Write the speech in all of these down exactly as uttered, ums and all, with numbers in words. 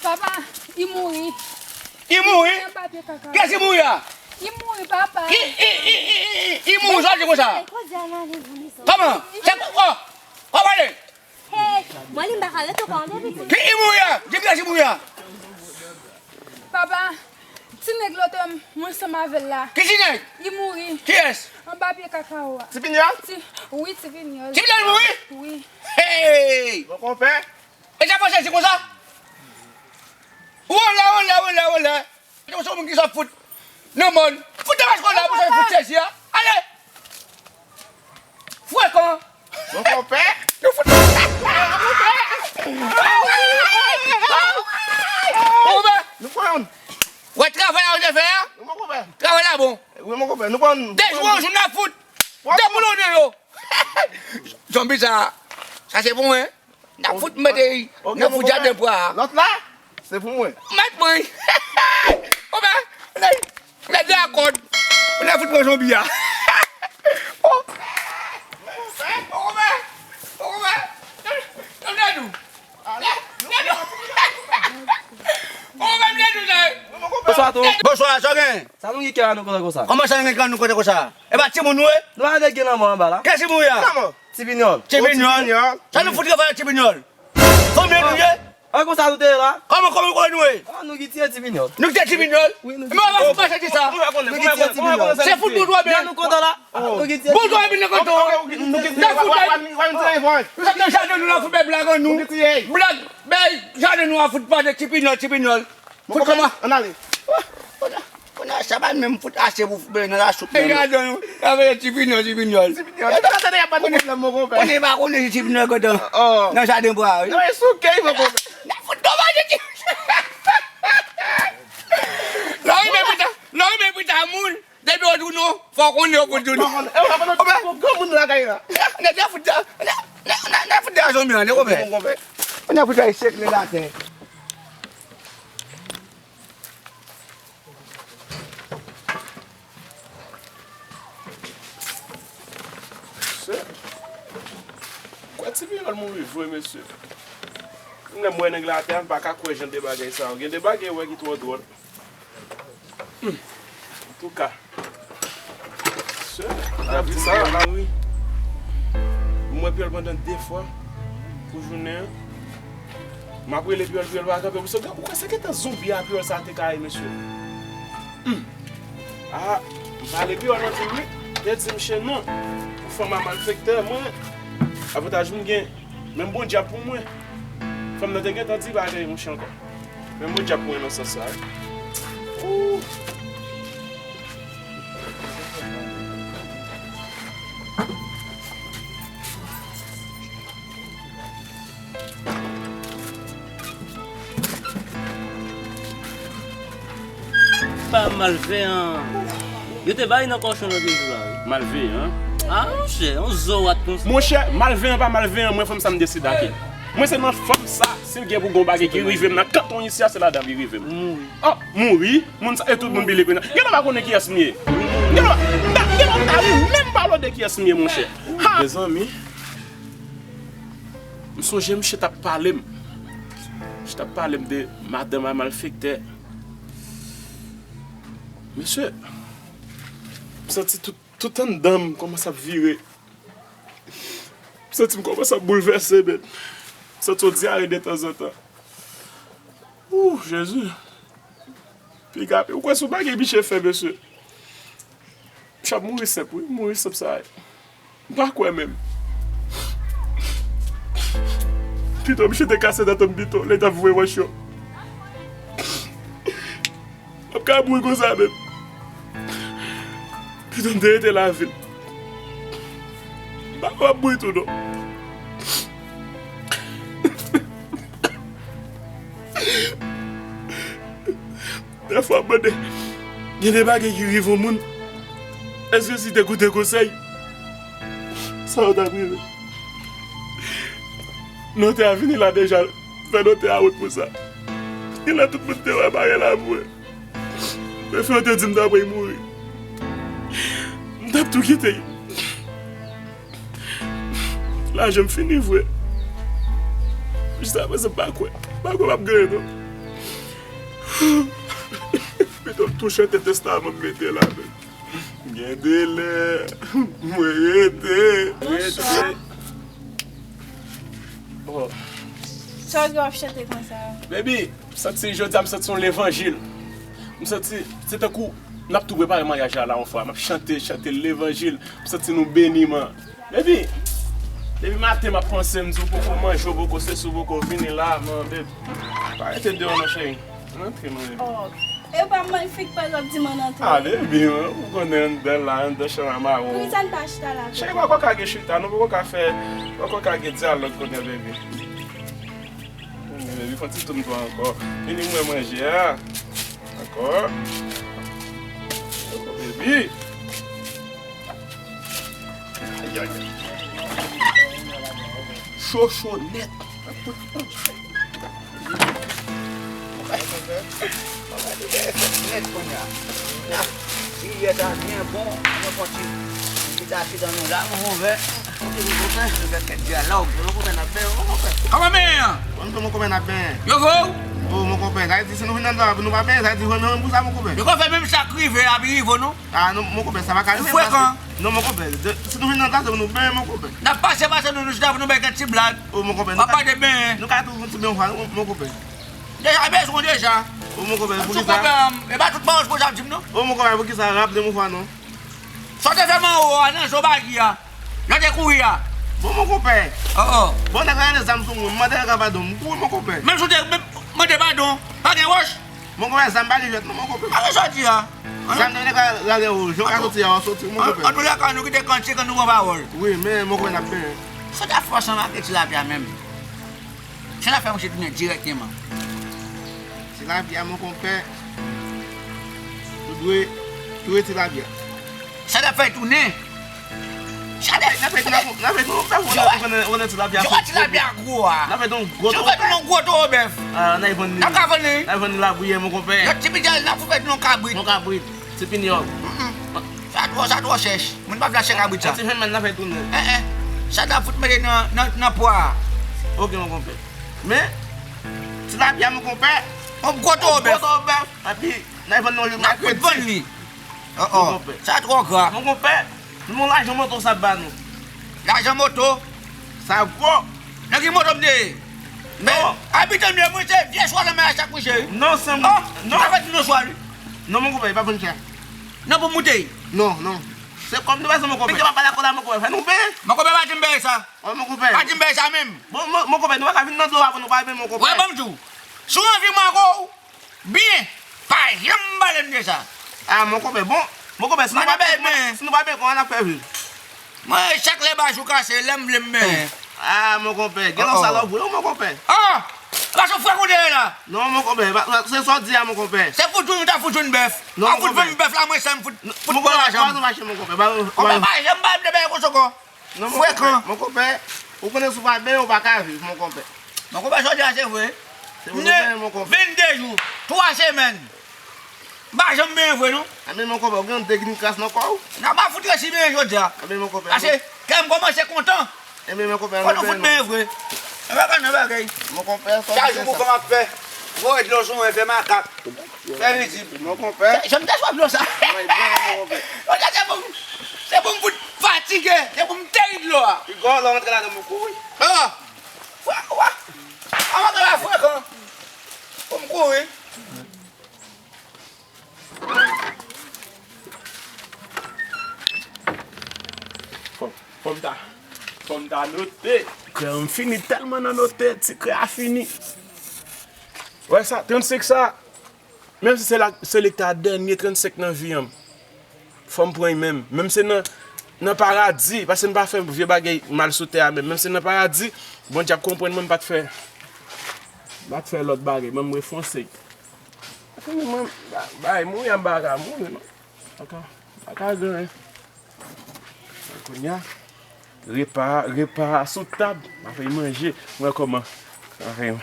Papa, li mouri. Li mouri? Nan papye kaka. Kiyès ki mouri a? Li mouri, papa. Ki, i, i, i, i, i, i mouri, sa w di konsa? Koze a nan leve, mezanmi. Kòman? Se, oh, oh, pale. Hey, mwen li m pa ka rete ankò, an depi. Ki, li mouri a? Di m kiyès ki mouri a? Papa, ti nèg lòt, m ansanm avè l la. Ki ti nèg? Li mouri. Kiyès? Anba pye kakao a. Ti Pinyòl? Ti, wi, Ti Pinyòl. Ti Pinyòl mouri? Wi. Hey! Bon konpè. E sa fè w sezi konsa? Wole, wole, wole, wole. Se yon moun ki sot fout nan mòn. Fout nan mòn la, pou sa fout sezi a. Ale! Frekan! Bon konpè. Nou fout. Bon konpè. Nou pran youn. Wè travay la ou te fè a? Bon konpè. Travay la bon. Wi, bon konpè. Nou pran. Dejwe yon jou n ap fout. Depoulone yo. Zonbi sa. Sa se pou mwen. N ap fout mete, n ap fout jaden pwa a. Lòt la, se pou mwen. Mèt mwen. Oben, nèg, nèg de akòd. Nèg fout pran zonbi a. Oh. Oben, oben. Tande nou. Tande nou. Oben, tande nou. Bonswa tou. Bonswa, sa w gen? Sa nou gen kè a nou kontan konsa? Kòman sa nou gen kè a nou kontan konsa? E pa timoun nou ye? Nou pa gen lanmò anba la. Kiyès ki mouri a? Ti Pinyòl. Ti Pinyòl. Sa nou fout travay ak Ti Pinyòl? Fanmi nou ye? An konsa nou te ye la. Kòman, kòman, kòman nou ye? Ah, nou ki tiye Ti Pinyòl. Nou ki tiye Ti Pinyòl? Wi, nou ki tiye. Men w ap fè ti sa. Nou ki tiye Ti Pinyòl. Se fout boutwè men. Nou kontan la. Nou ki tiye Ti Pinyòl. Boutwè men nan kontan. Nou ki tiye Ti Pinyòl. Nan fout. Nou sot nan jaden nou la fout bèl blag an nou. Blag, bèl jaden nou a fout pale Ti Pinyòl, Ti Pinyòl. Fout kòman? Ann ale. Kounye a, sa pa menm fout ase pou fout nan lasoup menm. Gade nou, sa vle Ti Pinyòl, Ti Pinyòl. Ti Pinyòl. Kounye a pa konnen si Ti Pinyòl gentan nan jaden bwa a, wi. Nan fout domaj Ti Pinyòl. Lè w renmen pita, lè w renmen pita moun, depi w di w non, fò w konnen w fout di w non. Granmoun lakay la. Nèg la fout, nèg la fout de a zonbi an, nèg konpè. Nèg fout fè sèk nèg atè. Mesye, kwè Ti Pinyòl mouri vre, mesye. Menm lè m wè nèg la atè a, m pa ka kwè jan de bagay sa yo. Gen de bagay ou wè ki twò dwòl. Hmm. Antouka. Mesye, lavi sa, lavi. M wè Pinyòl pandan de fwa pou jounen an. M ap rele Pinyòl, Pinyòl pa kanpe. Ou kwè se gentan zonbi a Pinyòl sa te ka ye, mesye? Hmm. Ah, m pale Pinyòl nan tou wi. Te di misye non. Pou fanm a malfektè, mwen, avantaj m gen. Menm Bondye ap pou mwen. Fanm nan te gentan di bagay monchè ankò. Menm Bondye ap pou mwen nan sans sa wi. Ooh. Pa malveyan. Yo te bay nan kòchon lòt jou la, wi. Malveyan? Ah, monchè, yon zo wat konsa. Monchè, malveyan pa malveyan, mwen fanm sa m deside ake. Mwen se nan fanm sa, si l gen pou gon bagay ki rive m nan kanton isi a, se ladan li rive m. Mouri. Oh, mouri, moun sa, e tout moun bile kounye a. Gen lè w pa konnen kiyès m ye. Gen lè w, gen lè w ta ri, menm pa lòde kiyès m ye, monchè. Ha! Mezanmi, m sonje misye t ap pale m. Misye t ap pale m de madanm a malfektè. Mesye, m santi tout, tout anndan m kòmanse ap vire. M santi m kòmanse ap boulvèse, men. M santi yon dyare detanzantan. Ooh, Jezi. Piga, ou kwè se yon bagay misye fè, mesye? Misye ap mouri senp, wi. Mouri senp sa ye. M pa kwè menm. Pito misye te kase dent an pito lè l t ap voye wòch yo. M ap ka mouri konsa menm. Pito m te rete lavi l. M pa kwè m ap mouri tou non. Dèfwa m mande, gen de bagay ki rive yon moun, èske si te koute konsèy, sa yo t ap rive? Notè a vini la deja, fè notè a wont pou sa. Genlè tout moun te wè bagay la pou mwen. Mefyon te di m ta pral mouri. M t ap tou kite. Lajan m fini vre. Jiskaprezan m pa kwè. M pa kwè m ap genyen non. Pito m tou chante testaman m mete la menm. Gen de lè, mwen rete, rete. Bon. Sa w gen w ap chante konsa? Baby, m santi jodi a, m santi yon levanjil. M santi, se tankou n ap tou prepare maryaj la, la yon fwa. M ap chante, chante levanjil. M santi nou beni, man. Baby, depi maten m ap panse, m di w poko manje, w poko sesi, w poko vini la, man, baby. Pa rete deyò non, cheri. Antre non, baby. Oh. E pa m manyfik pa w ap di m ann antre. Ah, baby, man, ou konnen anndan la, anndan chanm a mawon. Poukisa n pa chita la? Cheri, poko ka gen chita, nou poko ka fè, poko ka gen dyalòg kounye a, baby. Baby, fè yon ti toun pou ankò. Vini m wè manje a. Ankò. Baby. Ay, ay, ay. Cho, cho nèt. Nèt kounye a. Priyè ta byen bon, nou kontinye. Li ta chita nou la, mon frè. Mon frè, kèk dyalòg. Mon frè, n ap benyen, mon frè. Kòman benyen an? Bon, mon frè, n ap benyen. Yo vo? Oh, mon frè, sa vle di si nou vin anndan pou nou pa benyen, sa vle di vre menm pou sa, mon frè. Yo konn fè menm sa k rive a pi rive w non. Ah, non, mon konpè, sa pa ka rive. Ou frekan. Non, mon konpè, de, si nou vin nan kaz, nou benyen, mon konpè. N ap pase, pase, nou, nou chita pou nou bay kèk ti blag. Oh, mon konpè, w ap pale de benyen. Nou ka tou fè yon ti benyen, mon, mon konpè. Deja bezwen w deja. Oh, mon konpè, poukisa? Konpè, e pa tout pawòl pou w ap di m, non. Oh, mon konpè, poukisa? Raple m yon fwa, non. Sa w te fè manman w a, nan zo bagi a. Lè w te kouri a. Bon, mon konpè. Oh, oh. Bon, nèg la rale zam sou mwen, m mande nèg la padon, m kouri, mon konpè. Menm si w te, menm, mande padon, pa gen wòch. Mon konpè, zam pa gen jwèt non, mon konpè. Sa w di a? Zam nan nèg la rale w, jan w ka soti a, w ap soti, mon konpè. An tou lè ka, nou kite kantik, an nou pran pawòl. Wi, men, mon konpè, n ap benyen. Sa w te ap fè ansanm ak tilapya menm? Sa w t ap fè misye tounen dirèkteman? Tilapya, mon konpè, ou dwe touye tilapya. Sa w t ap fè tounen? Sa w t ap fè, n ap fè, n ap fè, n ap fè, nou fè, nou konnen, konnen tilapya. Jan tilapya gwo a. N ap fè yon gwo toro bèf. N ap vann li. N ap vann li lapriyè, mon konpè. Yon ti piti, n ap fè yon kabrit. Yon kabrit. Ti pinyòl. Sa twò, sa twò chèch. Moun pa vle achte kabrit sa. Ti fèmen nan fè tounen. Eh, eh. Sa t ap fout mete nan, nan, nan pwa a. Ok, mon konpè. Men, tilapya, mon konpè. Yon gwo toro bèf. Yon gwo toro bèf. Epi, n ap vann li yon jou mèkredi. N ap vann li. Oh, oh. Mon konpè. Sa twò gra. Mon konpè, nou lajan moto sa ba nou. Lajan moto? Sa gwo. Nan ki moto m te ye? Men, abitan m ye, mwen se vye chwa nan men a chak mouche. Non, se mwen. Oh, non. Sa fè di nou chwa, wi. Non, mon konpè, e pa vann chè. Non, pou moute. Non, non. Se kòm nou bezwen, mon konpè. Misye pa pale akò la, mon konpè. Fè nou benyen. Mon konpè, pa di m benyen sa. Oh, mon konpè. Pa di m benyen sa menm. Bon, mon, mon konpè, nou pa ka vin nan dlo avan nou pa benyen, mon konpè. Wè, ban m di w. Si w anvi m ankò, byen, pa janm pale m de sa. Ah, mon konpè, bon, mon konpè, si nou pa benyen, si nou pa benyen, kòman n ap fè viv? Mwen, chak lè bajou kase, lè m vle m benyen. Ah, mon konpè, gen lòt sa lòt vre, mon konpè. Ah! Paske frè kote la. Non, mon konpè, se sa w di a, mon konpè. Se fout ou ta fout yon bèf. Non, mon konpè. Fout yon bèf la, mwen sa m fout, fout bon lajan. Mon konpè, pa mache, mon konpè. Konpè, pa janm pale m de benyen konsa ankò. Non, mon konpè, mon konpè, ou konnen si w pa benyen, ou pa ka viv, mon konpè. Mon konpè, sa w di a se vre. Se pou nou benyen, mon konpè. Vennde jou, twa semèn. M pa janm benyen vre, non. Enben, mon konpè, ou gen yon degrin kras nan kò w. N a pa fout resi benyen jodi a. Enben, mon konpè. Paske kè m kòmanse kontan. Enben, mon konpè, fò nou fout benyen vre. Anba ka nan bagay. Mon konpè, sa w di sa. Chak jou pou fè m ap fè. Voye dlo sou mwen, fè makak. Fè vizib. Mon konpè. Janm te swa dlo sa. Mwen, bon, mon konpè. Yo, se pou m, se pou m fout fatige. Se pou m teri dlo a. Pi gwo, lè w antre ladan m, ou kouri. Ah! Wè, wè. Avan ke la frekan. Pou m kouri. Fò, fò m ta, fò m ta note. Krè m fini tèlman nan note, ti krè a fini. Wè sa, trannsenk sa, menm si se la, se li k ta dènye trannsenk nan vi an, fò m pran l menm. Menm se nan, nan paradi, paske m pa fè vye bagay mal sou tè a menm. Menm se nan paradi, Bondye ap konprann mwen, m pa t fè, m pa t fè lòt bagay, men m refonse. Fini mwen, ba, bay, mouri a m pa ka mouri, non. Pa ka, pa ka gen. Kounye a, repa, repa a sou tab, m a fè manje, mwen kòman. M a fè,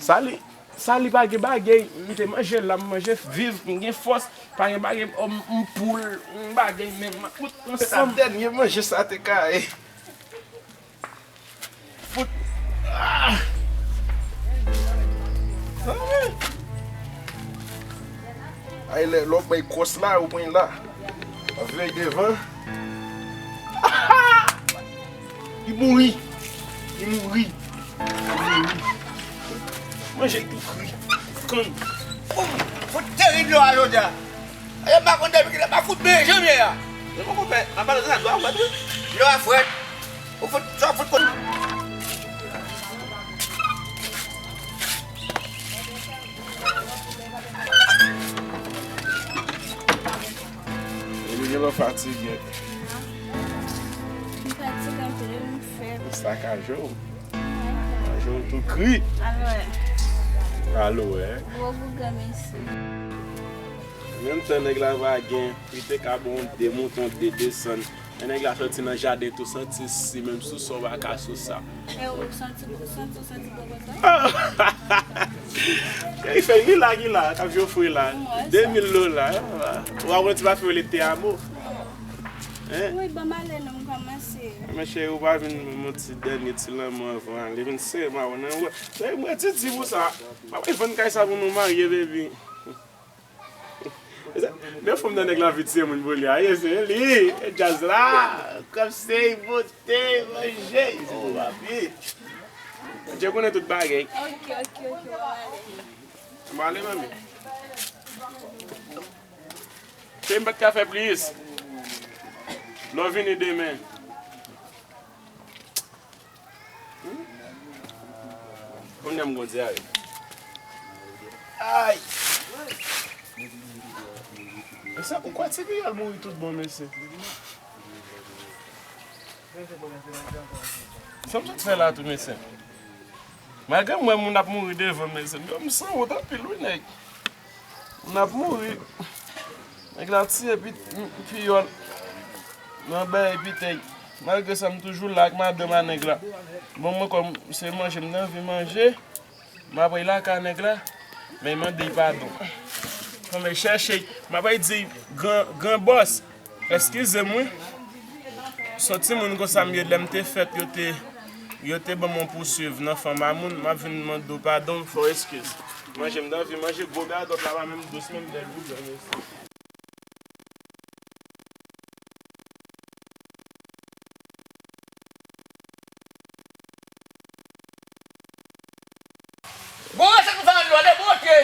sa li, sa li pa gen bagay, m te manje la, m manje viv, m gen fòs, pa gen bagay, m, m poul, m bagay, men m tout ansanm. Se ta dènye manje sa te ka ye. Fout. Ah! Ah! Ay, lè, lè w bay kòs la, ou pran la. W ap veye devan. Li mouri. Li mouri. Li mouri. Manje tou kri. Konn. Oh, fout terib lò a jodi a. E m pa konn depi kilè m pa fout byen janm ye a. Men mon konpè, m ap pale sa dwa fwèt wi. Lò a fwèt. Ou fout, sa w fout konn. Epi gen lè w fatige. M fatige anpil, m fèb. Ou sakaje w. Sakaje w tou kri. Alò. Alò, eh. Gwo bougan, mesye. Menm tan nèg la va gen, li te ka bon de mouton, de desann. Men nèg la soti nan jaden tou santi si, menm sou sa w pa ka sou sa. E ou santi, ou santi, ou santi bon konsa? Li fè li la, ki la, k ap jofre la. De mil dola. Ou pa konn ti pa fè rele te amo. Hein? Wi, ban m ale non, m kòmanse. Men cheri, ou pa vin yon ti dènye ti lanmou anvan ale. Vin sere mawon nan. Mwen, mwen ti di pou sa. M ap vann kay sa pou nou marye, baby. Men fanm nan nèg la vit se moun pou li a. Ye, se li. E djaz la. Kòmsi bote, manje. Oh, papi. Dye konnen tout bagay. Ok, ok, ok, m ale. M ale, manmi. Cheri, m pa t ka fè plis. Lè w vini demen. Kounye a m gon dyare. Ay! Mesye, ou kwè ti piyòl mouri tout bon, mesye? Sa m sot fè la tou, mesye? Malgre m wè moun ap mouri devan m, mesye, m sanwont anpil wi, nèg. Moun ap mouri. Nèg la tiye pi-, piyòl nan bay pitèy. Malgre sa, m toujou la ak madanm a nèg la. Bon, mwen kòm se manje m t anvi manje, m ap al lakay nèg la, men mande l padon. Fò m al chèche, m ap al di gran, gran bòs, eskize m wi. Se yon timoun konsa m ye, lè m te fèt, yo te, yo te ban m yon pouswiv nan fanm a moun, m ap vin mande w padon, m fè w eskiz. Manje m t anvi manje, gwo gadòt la pa menm dous menm bèl ou bèl mesye. Bon, se konsa nan dlo a, de bon ke,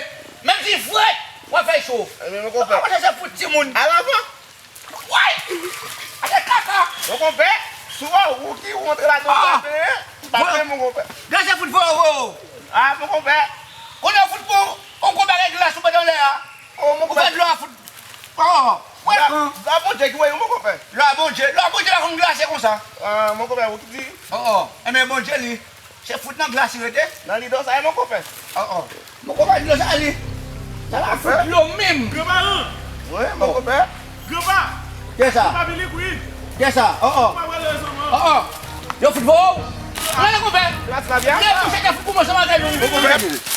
menm si frèt, w ap fè cho. Ebyen, mon konpè. Ou pa chèche fout timoun. Al avan. Woy! Ate kaka! Mon konpè, sou ou ki ou antre ladan maten, pa vre, mon konpè. Glase fout fò, fò. Ah, mon konpè. Kounye a fout pou yon gwo bagay glas ou mete anlè a. Oh, mon konpè. Ou fè dlo a fout. Oh, oh. Wè. La, la Bondye ki voye, mon konpè. La Bondye, la Bondye pa konn glase konsa. Ah, mon konpè, ou ki di? Oh, oh. Enben, Bondye li. Se fout nan glas li rete. Nan lidon sa ye, mon konpè. Oh, oh. Mon konpè, dlo sa li. Sa la fout dlo menm. Granparan. Wi, mon konpè. Granpa. Kiyès sa? Granpa Bilik, wi. Kiyès sa? Oh, oh. Granpa, wè rezon, man. Oh, oh. Yo fout fò. Gade, konpè. Glas la byen. Lè pou chèche fout pou mwen, sa va gade nou. Mon konpè.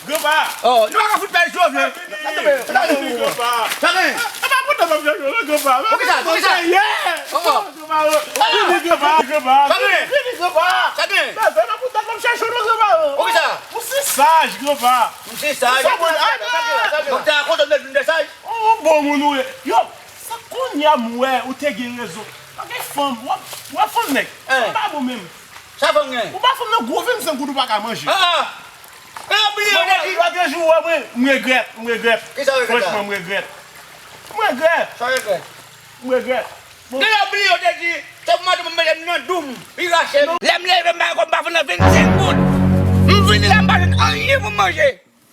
Granpa. Oh, nou pa ka fout pèl si w vle. Vini, granpa. Sa gen? E pa pou tèt m ap chèche w non, granpa. Poukisa? Poukisa? Oh, oh. Granpa, vini, granpa. Granpa. Vini, granpa. Sa gen? Sa gen? Mezanmi, e pa pou tèt m ap chèche w non, granpa. Poukisa? Ou si saj, granpa. M si saj? Sa bon, ah, sa gen la, sa gen la. Donk, ta kontan m vin de saj? Ou bon moun ou ye. Yo, se kounye a m wè ou te gen rezon. Pa gen fanm, w ap, w ap fanm nèg. Hein. Fanm pa bon menm. Sa fanm gen? Ou pa fanm nan gwo vennsenk goud ou pa ka manje. Ah, ah. Mwen bliye, mwen. Lòt jou, wè, mwen, m regrèt, m regrèt. Kisa w regrèt la? Franchman, m regrèt. M regrèt. Sa w regrèt? M regrèt. Bon. Deja w bliye, w te di, se pou madanm mwen mete m nan doum, li rache m. Lè m leve m pa konn pa fanm nan vennsenk goud. M vini la, m pa jwenn anyen pou m manje.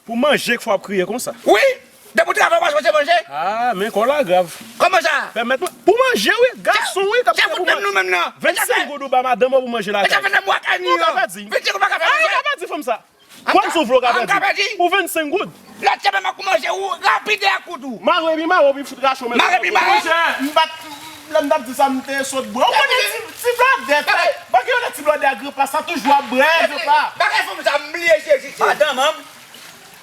Pou manje k fè w ap kriye konsa? Wi! Depi w travay w pa panse manje? Ah, men kò w la grav. Kòman sa? Pèmèt mwen. Pou manje, wi. Gason, wi, k ap kriye pou manje. Vennsenk goud ou ba madanm ou pou manje lakay. Ou ka pèdi. Vennsenk goud pa ka fè manje. Ah, ou ka pèdi fanm sa. Kwè m si w vle w ka pèdi. Pou vennsenk goud. Lòt semèn m ap manje ou rapide ak kouto. Mare pi mare, ou pi fout rache w men. Mare pi mare. Monchè, m pa t, lè m t ap di sa, m te sot bwè. Ou konnen ti, ti blòdè, bagay yo nan ti blòdè a, granpa, sa toujou ap bwè, granpa. Bagay fanm sa, m bliye Jezi. Madanm an m.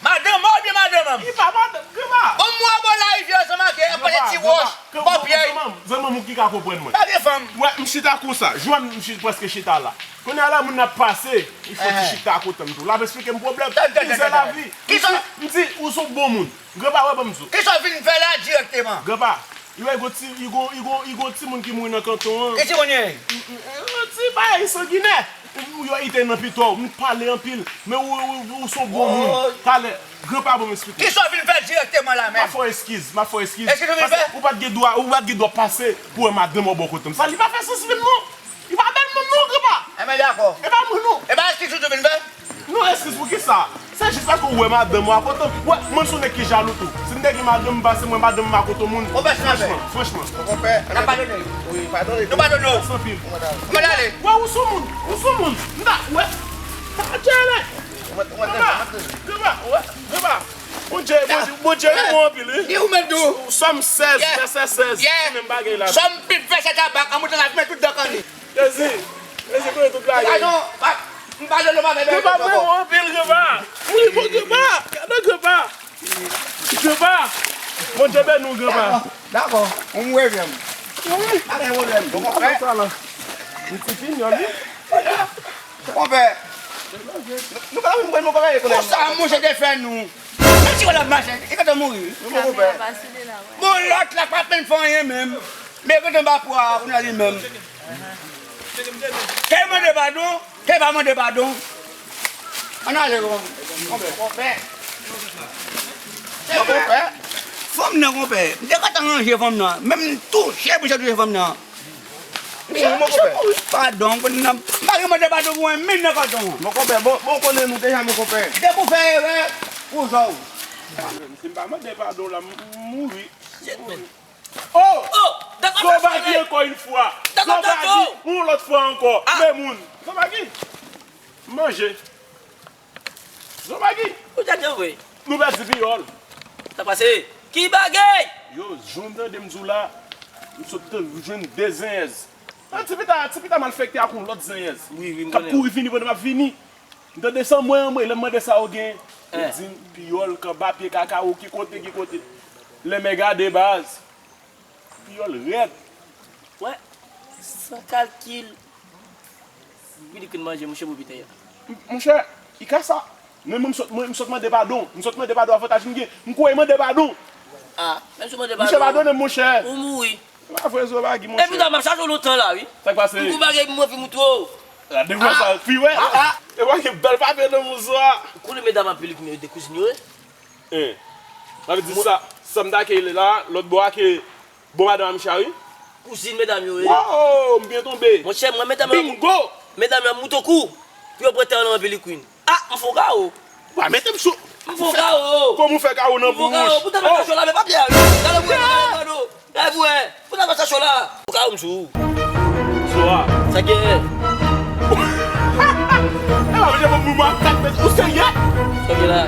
Madanm an oubyen madanm an m? Li pa madanm, granpa. Bon, mwen bò larivyè ansanm ak, ap pase ti wòch, bò pyè. Zanmi m, zanmi m, ou ki ka konprann mwen. Pa gen fanm. Wè, m chita konsa. Jwè m, m chi-, prèske chita la. Kounye a la, moun ap pase, il faut ti chita akote m tou. L ap eksplike m pwoblèm. Mizè lavi. M di, ou Ou bon moun. Granpa, wè, ban m di w. Kisa w vin fè la dirèkteman? Granpa, yo wè, gon ti, yo gon, yo gon, yo gon timoun ki mouri nan kanton an. Ki timoun ye? Yon ti bagay sanginè. Yo ite nan pito w. M pale anpil. Men ou, ou, ou, ou se yon bon moun. Talè, granpa, ban m eksplike. Kisa w vin fè dirèkteman la menm? M ap fè w eskiz, m ap fè w eskiz. Eskiz ou vin fè? Paske ou pa t gen dwa, ou pa t gen dwa pase pou wè madanm ou bò kote m. Sa, li pa fè sans menm non. Li pa bèl moun non, granpa. Enben, dakò. E pa mwen non. E pa eskiz ou vin fè? Non, eskiz pou kisa? Se jis paske w wè madanm ou a kote w. Wè, mwen se yon nèg ki jalou tou. Si m te gen madanm, m pase mwen madanm m a kote moun. Franchman, franchman. N ap padone. Wi, padone. Nou padone w. Mèsi anpil. Mwen ale. Wè, ou sou moun. Ou sou moun. M ta, wè. Atire. Granpa, granpa, wè, granpa. Bondye, Bondye, Bondye bon anpil, wi. Sòm sèz, vèsè sèz. Se menm bagay la. Sòm pip, vèsè tabak, an mouton la fimen tout dan kanni. Jezi, Jezi konnen tout bagay. Gade, pa, m pa jwenn nou pa fè bèl. Granpa, mwen anpil, granpa. Wi, bon, granpa. Gade, granpa. Granpa. Bondye beni w, granpa. Dakò, dakò. Ou mwen vye m. Wi. Pa gen pwoblèm. Bon, konpè. Sa la. Yon ti pinyòl, wi. Konpè. Nou pa konprann, nou pa konprann. Konsa, monchè te fè nou. Mèsi, wè l ap mache. Li gentan mouri. Nou pa konpè. Bon, lòt la pa penn fè anyen menm. Men yo gentan ba pwa a, kounye a li menm. Ke l mande padon, ke l pa mande padon. Ann ale, konpè. Konpè. Konpè. Fanm nan, konpè. M te kontan ranje fanm nan. Menm touche, pou touche fanm nan. Misye mouri, padon, m pa gen mande padon pou mwen, menm nan kanton. Mon konpè, bon, bon, konnen nou deja, mon konpè. Depi w fè erè, ou jòj. Si m pa mande padon la, m mouri. Oh! Zobagi ankò yon fwa. Zobagi yon lòt fwa ankò. Men moun. Zobagi. Manje. Zobagi. Ou te di vre. Nou pèdi piyòl. Sa pase? Ki bagay? Yo, jan m tande m di w la, m sot jwenn de zenyèz. An, ti pita, ti pita malfektè ak yon lòt zenyèz. Wi, wi, m konnen. K ap kouri vini pandan m ap vini. M tande san mwen anmwe, lè m mande sa yo gen. Yo di m piyòl, k anba pye kakawo, ki kote, ki kote. Lè mè gade baz. Piyòl rèd. Wè, san kalkil. Pilikwen manje, monchè, pou biten an. M-, monchè, i ka sa. Men mwen, m sot, mwen, m sot mande padon. M sot mande padon avantaj m gen. M kouri mande padon. A, menm si w mande padon. Monchè, padone m, monchè. Ou mouri. Se pa vre, Zobagi, monchè. Epi, m ap chache w lontan la, wi. Sa k pase? M gon bagay pou mwen fi moutre w. A, de fwa sa, fi, wè. A, a. E pa gen bèl papye nan moun sa. Ou konnen medam ak pilik, men yo de kouzin yo ye. Hein. Sa vle di sa, sa m ta ke la, lòt bò a ke bon madanm a Micha, wi. Kouzin medam yo ye. Wow, m byen tonbe. Monchè, mwen medam yo. Bingo! Medam yo ap moute kou pou yo pran tè nan Billy Queen. A, m fè w kawo. Wa, mete m sou. M fè w kawo. Kòman w fè kawo nan bouch? M fè w kawo. Pou ta fè kacho la, men papye a, wi. Gade pou wè, gade pou wè. Gade pou wè. Pou ta fè kacho la. Ou ka wè m sou ou. Zoa. Sa gen? E pa vle pou mwen kat mèt ou serye? Sa gen la?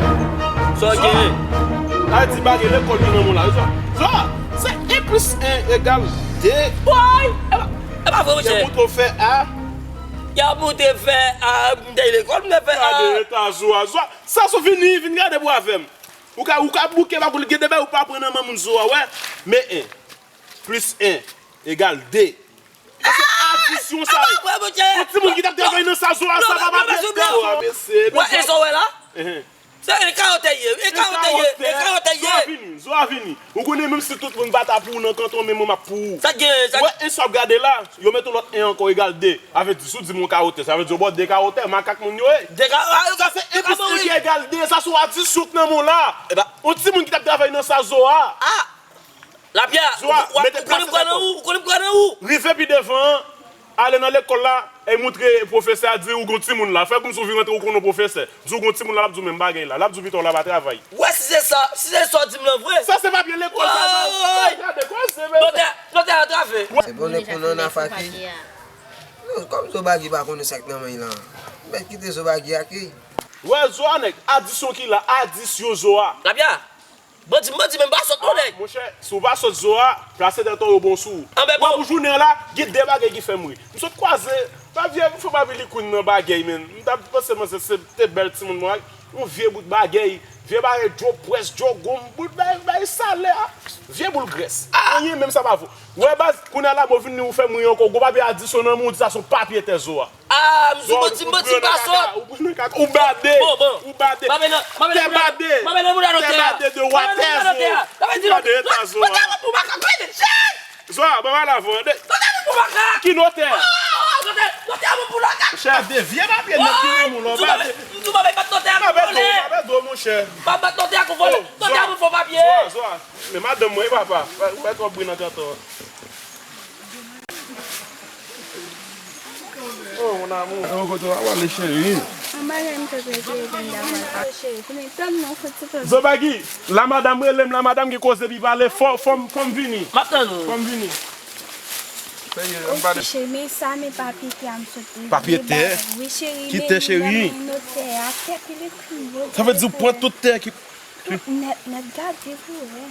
Sa gen? Zoa. A di bagay lekòl li nan moun la, Zoa. Zoa, se en plis en egal de. Woy! E pa, e pa vre, monchè. Yo montre w fè a. Yo montre fè a, m te lekòl, m te fè a. Gade eta Zoa, Zoa. Sa sou vini, vin gade pou avè m. Ou ka, ou ka bouke pa koul gen de bagay ou pa pran nan men moun Zoa, wè. Men en plis en egal de. Sa se adisyon sa ye. Yon timoun ki t ap travay nan sa Zoa sa pa pa byen. Wè, e sa w wè la? Se e kawotè ye, e kawotè ye, e kawotè ye. Zoa vini, Zoa vini. Ou konnen menm si tout moun pa ta pou ou nan kanton, men mwen m ap pou ou. Sa gen, sa gen. Wè, en sa w ap gade la, yo mete yon lòt en ankò egal de. Sa vle di, si w di m yon kawotè, sa vle di yo ba w de kawotè, makak moun yo ye. De ka-, a, yo ka, sa se en plis en ki egal de, sa se yon adisyon k nan men w la. Yon timoun ki t ap travay nan sa Zoa. A! Lapyè, Zoa, ou, ou, mete ou konnen m pran nan ou, ou konnen m pran nan ou. Rive pi devan an, ale nan lekòl la, e montre pwofesè a di ou gon timoun la. Fè kòmsi w vin rantre ou konnen yon pwofesè. Di ou gon timoun la, l ap di w menm bagay la. L ap di w pito w la pa travay. Wè, si se sa, si se sa w di m lan vre. Sa se papye lekòl sa. Woy! Gade, koze, men. Notè, notè a trave. Se bon nèg konnen nan faki. Non, kòm Zobagi pa konnen sa k nan men l lan. Mèt kite Zobagi ake. Wè, Zoa nèg, adisyon ki la, adisyon Zoa. Lapyè. Bandi, bandi, men m pa sòt non, nèg. Monchè, si w pa sòt Zoa, plase tèt ou, yo bon sou ou. Anben bon. Wè, pou jounen an la, gen de bagay ki fè m ri. M sot kwaze, pa vye, m fè pa Billy Queen nan bagay, men. M t ap panse manzè se te bèl timoun mwen ak yon vye bout bagay, Vye bagay, djo pwès, djo gonm, bout bagay, bagay sale a. Vye boul grès. Anyen menm sa pa vo. Wè baz, kounye a la, mwen vin li ou fè m ri ankò. Gwo papye a di son nan men, ou di sa son papye tè zo a. Ah, m sou manti, m manti, m pa sòt. Ou bade, ou bade. Tè bade, tè bade de watè zo. Ou bade eta zo a. Zwa, ban m al avan. Notè a bon pou makak! Ki notè? Oh, notè, notè a bon pou makak! Monchè, de vye papye nèt ki nan moun lan, pa de. M tou pa bay bat notè a pou vòlè. Pa bay do, pa bay do, monchè. Pa bat notè a pou vòlè. Oh, notè a bon pou papye. Zwa, zwa. Men madanm mwen, papa. Ou fè twòp bri nan kanton an. Oh, mon amour. Yon kote w ap ale, cheri. Yon bagay m te prepare pou m ta pral pale, cheri. Pou m tann nan fouti koze. Zobagi, la madanm rele m, la madanm gen koze pou l pale, fò, fò m, fò m vini. M ap tann ou. Fò m vini. Oke, cheri, men sa, men papye tè a m sot li. Papye tè? Wi, cheri, ki tè, cheri? Notè a, tè pi le pi wo. Sa vle di ou pran tout tè ki Tout nèt, nèt, gade pou wè.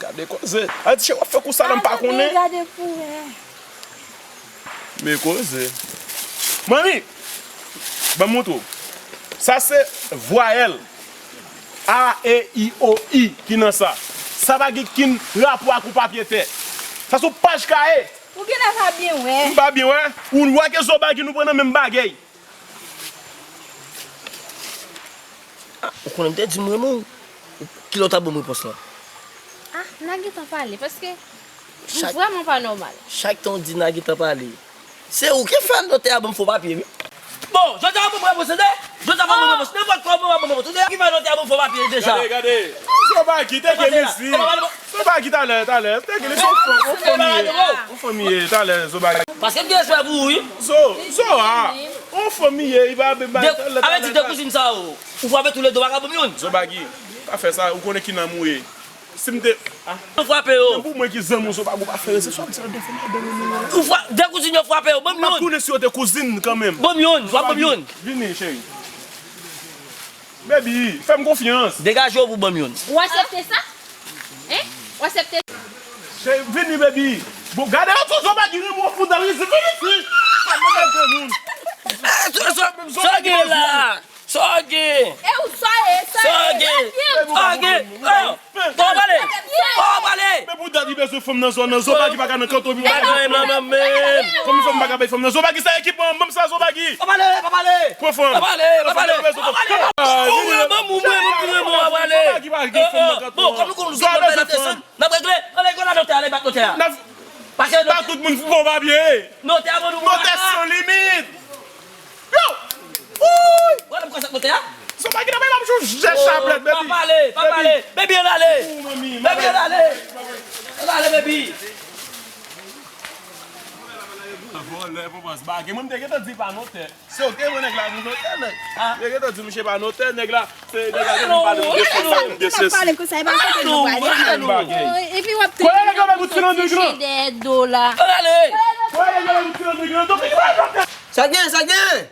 Gade koze. Ayiti, w ap fè kou sa la, m pa konnen. Gade pou wè. Men koze. Manmi, ban m montre w. Sa se vwayèl. A, E, I, O, I ki nan sa. Sa pa gen kenn rapò ak yon papye tè. Sa se yon paj kaye. Ou genlè pa byen wè. M pa byen wè. Ou wè ke Zobagi nou pran nan menm bagay. Ah, ou konnen m te di m renmen w. Kilè w t ap ban m repons lan? Ah, n a gentan pale, paske m vrèman pa nòmal. Chak tan w di n a gentan pale. Se ou ki fè notè a ban m fo papye, wi. Bon, jodi a ban m repons, tande? Jodi a ban m repons. Nenpòt kòman ban m repons. Tande, ki fè notè a ban m fo papye deja? Gade, gade. Zobagi, te gen mezi. Zobagi, talè, talè. Te gen li, se yon fanm, yon fanm li ye. Yon fanm li ye, talè, Zobagi. Paske m gen respè pou ou, wi. Zo, Zo a. Yon fanm li ye, li pa, li pa, talè, talè. Avè di de kouzin sa yo. Ou frape tou le de, ou pa ka ban m youn. Zobagi, pa fè sa, ou konnen ki nanm ou ye. Si m te, ah. Yo frape yo. Pou mwen ki zanmi w, Zobagi, ou pa fè rezon, sa w di la, de fanm nan, de fanm nan. Ou fra-, de kouzin yo frape yo, ban m youn. M pa konnen si yo te kouzin kanmenm. Ban m youn, w ap ban m youn. Vini, cheri. Baby, fè m konfyans. Degaje w pou ban m youn. Ou aksepte sa? Hein? Ou aksepte? Cheri, vini, baby. Bon, gade yon ti Zobagi, ri mwen fout dan rizib, vini isit. Sa mwen mèt de moun. Sa w gen la? Sa w gen? E ou sa ye, sa ye, sa w gen? Sa w gen? Oh, kòman w pale? Kòman w pale? Men pou dat li bezwen fanm nan zòn nan, Zobagi pa ka nan kanto, pi pa ka. Kòman fanm pa ka bay fanm nan? Zobagi, sa ekipman, ban m sa, Zobagi. Pa pale, pa pale. Pran fanm. Pa pale, pa pale. Ou mwen, ban m, ou mwen, ban m, ou mwen, pa pale. Zobagi pa gen fanm nan kanto. Bon, kòm nou konn nou gen fanm nan tèt, n ap regle. Ann ale, ann ale, notè a, ale bat notè a. Paske notè, pa tout moun fou bon papye. Notè a ban nou. Notè san limit. Yo! Wouy! Wè, m kwè sa k notè a. Zobagi nan bay m ap jou jè chaplèt, baby. Pa pale, pa pale. Baby, ann ale. Baby, ann ale. Ann ale, baby. Vòlè, pou bòs bagay. Mwen, m te gentan di pa notè. Se ou te wè nèg la, nou notè, nèg. Yo gentan di misye pa notè, nèg la. Se nèg la vin pale nou de fòs ak de sesi. Pale konsa, e pa kote nou pale. Epi w ap te. Kote nèg la met bout nan nèg la? Dèyè do la. Ann ale. Kote nèg la met bout nan nèg la? Donk, sa gen, sa gen.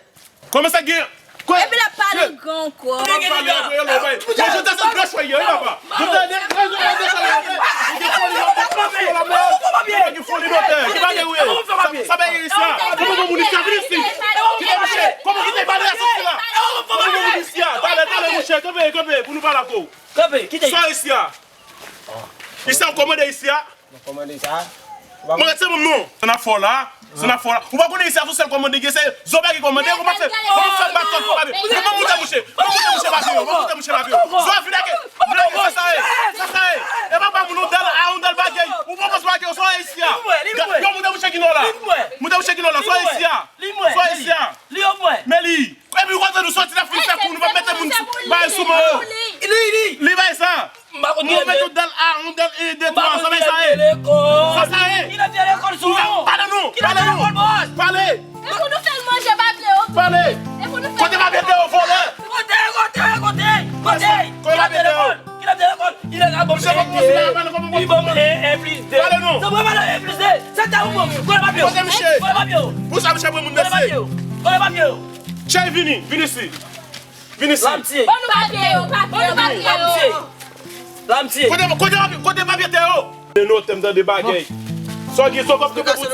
Kòman sa gen? Epi l ap pale gran ankò. L ap pale ankò, yo lò, bay. Mwen, joutèl se de chwa yè, wi, papa. Joutèl de, de, de, de chwa yè. Ou gen foli, ou gen foli, ou gen foli, notè. Ki bagay ou ye? Sa, sa bagay isi a. Kòman pou moun isi a vin isi? Kite mouche. Kòman kite bagay a soti la? Kòman pou moun isi a? Talè, talè, mouche. Kanpe, kanpe, pou nou pale ak ou. Kanpe, kite. Sa isi a. Isi a, ou kòmande isi a? Mwen kòmande sa. Mwen rete se moun non. Sa n ap fè w la. Sa n ap fè w la. Ou pa konnen isi a se sèl kòmande gen, se Zobagi kòmande, ou pa fè. Ou pa fè bat kòk papye. Mwen moute mouche. Mwen moute mouche papye yo. Mwen moute mouche papye yo. Zo a vin ake. Vin ake, sa sa ye. Sa sa ye. E pa ba moun yon dal a yon dal bagay. Ou pa pase bagay yo, sa isi a. Yo moute mouche ki non la. Moute mouche ki non la. Sa isi a. Sa isi a. Men li. Epi kote nou soti la fin fè kou, nou pa mete moun bay sou mwen yo. Li, li. Li bay sa. Nou met yon dal a, yon dal e, de, twa, sa bay sa ye. Sa sa ye. Pale non, pale non. Pale. E pou nou fè l manje papye yo. Pale. E pou nou fè l manje. Kote papye te yo, vòlè? Kote, kote, kote, kote? Kote papye te yo? Ki lè te lekòl? Ki lè la bon. Misye pa pwofite la, pale kòman. Li ban m en, en plis de. Pale non. Sa mwen pale en plis de. Sa ta ou bon. Kote papye yo? Kote misye? Kote papye yo? Pou sa misye pran moun mesye. Kote papye yo? Kote papye yo? Chay, vini, vini isi. Vini isi. Lamtye. Ban nou papye yo, papye yo, papye yo. Lamtye. Kote, kote papye, kote papye te yo? Notè m tande bagay. Sa w gen, sa w kòb ki pou di?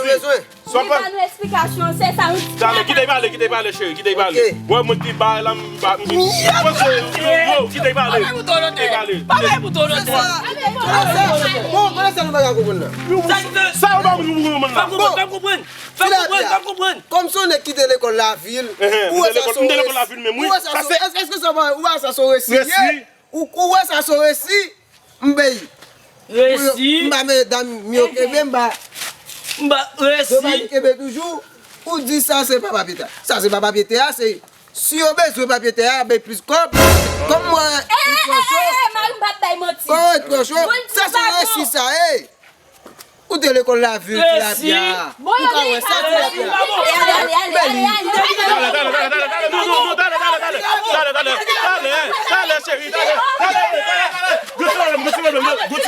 Sa w kòb? Li ba nou esplikasyon, se sa nou di. Talè, kite l pale, kite l pale, cheri, kite l pale. Wè, mwen ki bay la, m ba, m, yo, yo, kite l pale, kite l pale. Pa bay bouton lòt bò. Bon, konnen sa nou pa ka konprann nan. Sa yo ba m konprann la. Fè m konprann, fè m konprann. Fè m konprann, fè m konprann. Kòm se yon nèg ki te lekòl lavil, ou wè sa se yon resi? Ou wè sa se yon resi? Ou, ou wè sa se yon resi? M bay. Resi. M ba medam yo kenbe, m ba. M ba resi. Yo ba li kenbe toujou. Ou di sa se pa papye tè a. Sa se pa papye tè a, se si yo bezwen papye tè a, bay plis kòb. Kòm mwen, li twò cho. Mari m p ap bay manti. Kòm li twò cho. Sa se yon resi sa ye. Ou te lekòl lavil, tilapia. Ou ka wè sa, tilapia. Talè, talè, talè, talè, talè, talè, talè, talè, talè, talè, talè, cheri, talè, talè, talè, talè. Gon ti pwoblèm, gon ti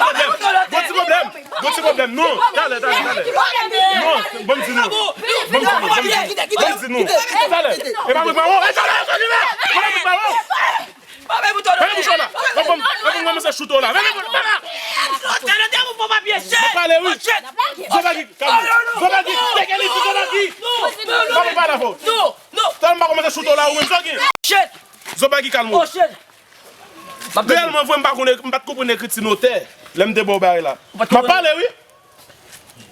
pwoblèm, gon ti pwoblèm, gon ti pwoblèm, non, talè, talè, talè. Non, ban m di nou, ban m di nou, ban m di nou, ban m di nou, talè. E pa mwen, pa mwen, e talè, talè, talè. Pa mwen, pa mwen. Pa bay bouton lòt. Fèmen bouch ou la. Epi m, epi m kòmanse choute w la. Fèmen bouch ou la. Lòt tè, lòt tè, ou fò papye, shit. Mwen pale, wi. Oh, shit. Zobagi, kalme w. Zobagi, teke li di Zobagi. Non, non, non. Pa mwen pale avè w. Non, non. Tèlman m pa kòmanse choute w la, ou menm sa w gen. Shit. Zobagi, kalme w. Oh, shit. Reyèlman vre, m pa konn, m pa t konprann ekriti notè lè m te ba w bagay la. M ap pale, wi.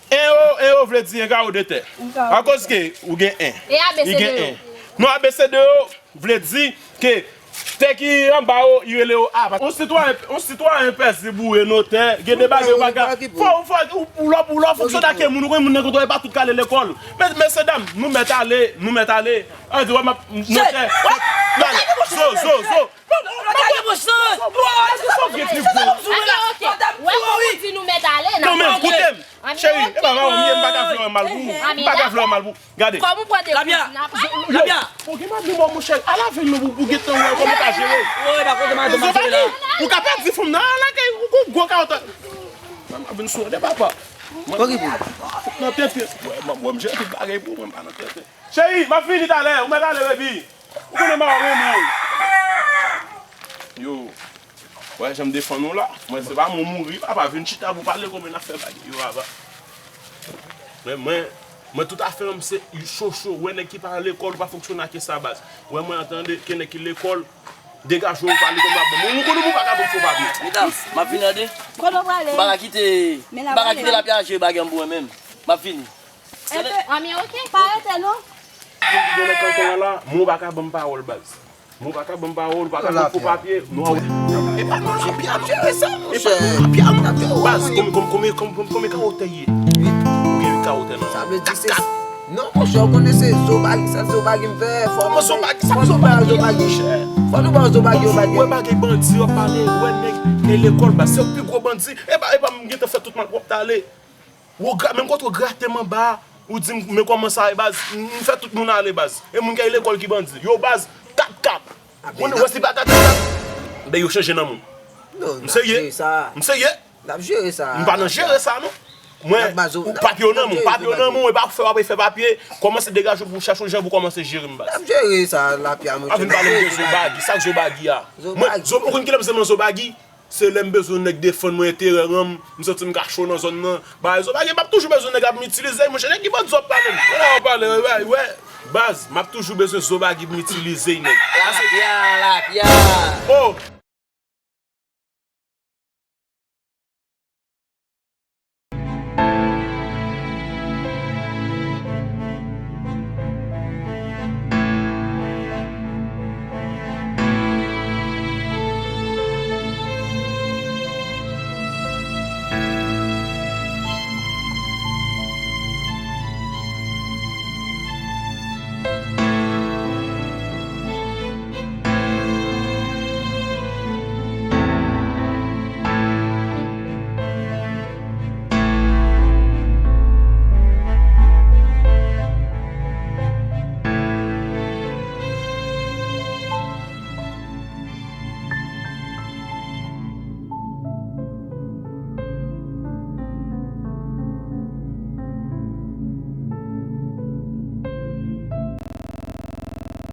En yo, en yo vle di en kawo de tè. Akoz ke ou gen en. E A B C D yo. Non, A B C D yo vle di ke tè ki anba yo, yo rele yo A. Yon sitwayen, yon sitwayen pèse boure notè, gen de bagay ou pa ka. Fò, fò, ou, ou lò, ou lò fonksyone ak moun, ou konn moun nan konn pa tout k ale lekòl. Men, mesyedam, nou mèt ale, nou mèt ale. An di, wè, m ap, notè. Talè. Zo, zo, zo. Bagay ki pou chanje. Sa w gen pi bon. Ok, ok. Wè, kòm ou di nou mèt ale, n ap ale. Non, men, koute m. Cheri, e pa madanm ou m ye, m pa ka vle wè mal pou ou. M pa ka vle wè mal pou ou. Gade. Kòm ou pran de kout, n ap. Yo, ou gen madanm ou, monchè. Al avè l non, pou, pou gentan wè kòman w ka jere. Woy, pa kote madanm m ap jere la. Ou ka pèdi fanm nan, al lakay, ou gon gwo kawòt. Mwen, m ap vin sou de papa. Nan tenten. Mwen, mwen, mwen, m jere tout bagay pou mwen, m pa nan tenten. Cheri, m ap vini talè, ou mèt ale, baby. Ou konnen m pa renmen w. Yo, wè jan m defann ou la. Mwen se pa mwen mouri, papa, vin chita pou pale kòman n ap fè bagay yo ava. Men mwen, mwen tout afè m se cho cho. Wè nèg ki pa lekòl, ou pa fonksyone ak sa baz. Wè mwen an tande ke nèg ki lekòl, degaje w pale kòm la bon. Mwen, mwen konnen mwen pa ka ban fo papye. Medam, m ap vini tande. Kote w prale? M pa ka kite, m pa ka kite lapya jere bagay m pou mwen menm. M ap vini. Epi, anmye, ok. Pa rete, non. Moun ki gen nan kanton an la, mwen w pa ka ban m pawòl, baz. Mwen w pa ka ban m pawòl, w pa ka ban m fo papye, nou a wè. E pa nou lapya ap jere sa, monchè. Lapya ap jere. Baz, konbyen, konbyen, konbyen, konbyen, konbyen kawo tè ye? Uit. Ou gen uit kawo tè nan men w. Sa vle di se, non, monchè, ou konnen se zo bagi, sa zo bagi m fè, fò nou bay, fò nou ba yo zo bagi. Fò nou ba yo zo bagi, yo bagi. Ou wè bagay bandi yo ap pale, ou wè nèg e lekòl, baz, se yo pi gwo bandi. E pa, e pa m gentan fè tout mal pwòp tale. Ou gra-, menm kote w grate m anba a, ou di m, men kòman sa ye, baz? M fè tout moun ale, baz. E moun k al lekòl ki bandi. Yo, baz, kat kat. Ou wè si pa kat kat, ben yo chanje nan moun. M serye. M serye. M pa nan jere sa, non. Mwen, ou papye w nan men w, papye w nan men w, e pa fè w ap fè papye, kòmanse degaje w pou w chache yon jan pou w kòmanse jere m, baz. N ap jere sa, lapya, monchè. Pa vin pale m de zo bagi, sa k zo bagi a? Mwen, zo, ou konn kilè m se nan zo bagi? Se lè m bezwen nèg defann mwen enterè an m, m santi m ka cho nan zòn nan. Bagay zo bagi, m ap toujou bezwen nèg ap m itilize, monchè, nèg ki bandi w ap pale m. Wè la w ap pale, wè, wè, baz, m ap toujou bezwen zo bagi pou m itilize nèg. Lapya, lapya. Oh,